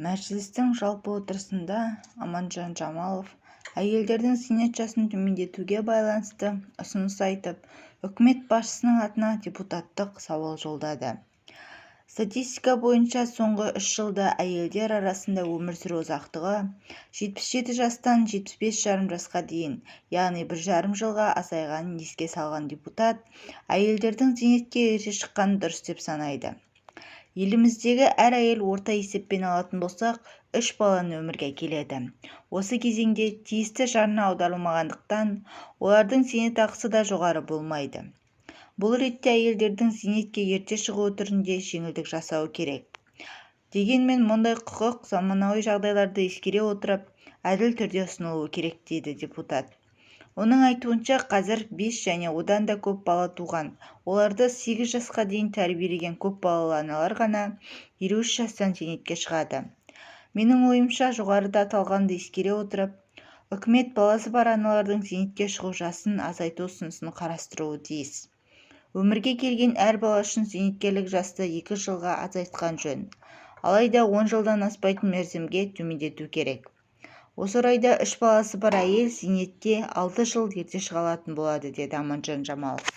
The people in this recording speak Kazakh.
Мәжілістің жалпы отырысында Аманжан Жамалов әйелдердің зейнет жасын төмендетуге байланысты ұсыныс айтып, Үкімет басшысының атына депутаттық сауал жолдады. Статистика бойынша соңғы 3 жылда әйелдер арасында өмір сүру ұзақтығы 77 жастан 75,5 жасқа дейін, яғни 1,5 жылға азайғанын еске салған депутат әйелдердің зейнетке ерте шыққанын дұрыс деп санайды. Еліміздегі әр әйел орта есеппен алатын болсақ, үш баланы өмірге әкеледі. Осы кезеңде тиісті жарна аударылмағандықтан, олардың зейнетақысы да жоғары болмайды. Бұл ретте әйелдердің зейнетке ерте шығуы түрінде жеңілдік жасау керек. Дегенмен мұндай құқық заманауи жағдайларды ескере отырып, әділ түрде ұсынылуы керек дейді депутат. Оның айтуынша, қазір бес және одан да көп бала туған, оларды 8 жасқа дейін тәрбиелеген көп балалы аналар ғана 53 жастан зейнетке шығады. Менің ойымша, жоғарыда аталғанды ескере отырып, Үкімет баласы бар аналардың зейнетке шығу жасын азайту ұсынысын қарастыруы тиіс. Өмірге келген әр бала үшін зейнеткерлік жасты 2 жылға азайтқан жөн. Алайда 10 жылдан аспайтын мерзімге төмендету керек. Осы орайда үш баласы бар әйел зейнетке 6 жыл ерте шыға алатын болады, деді Аманжан Жамалов.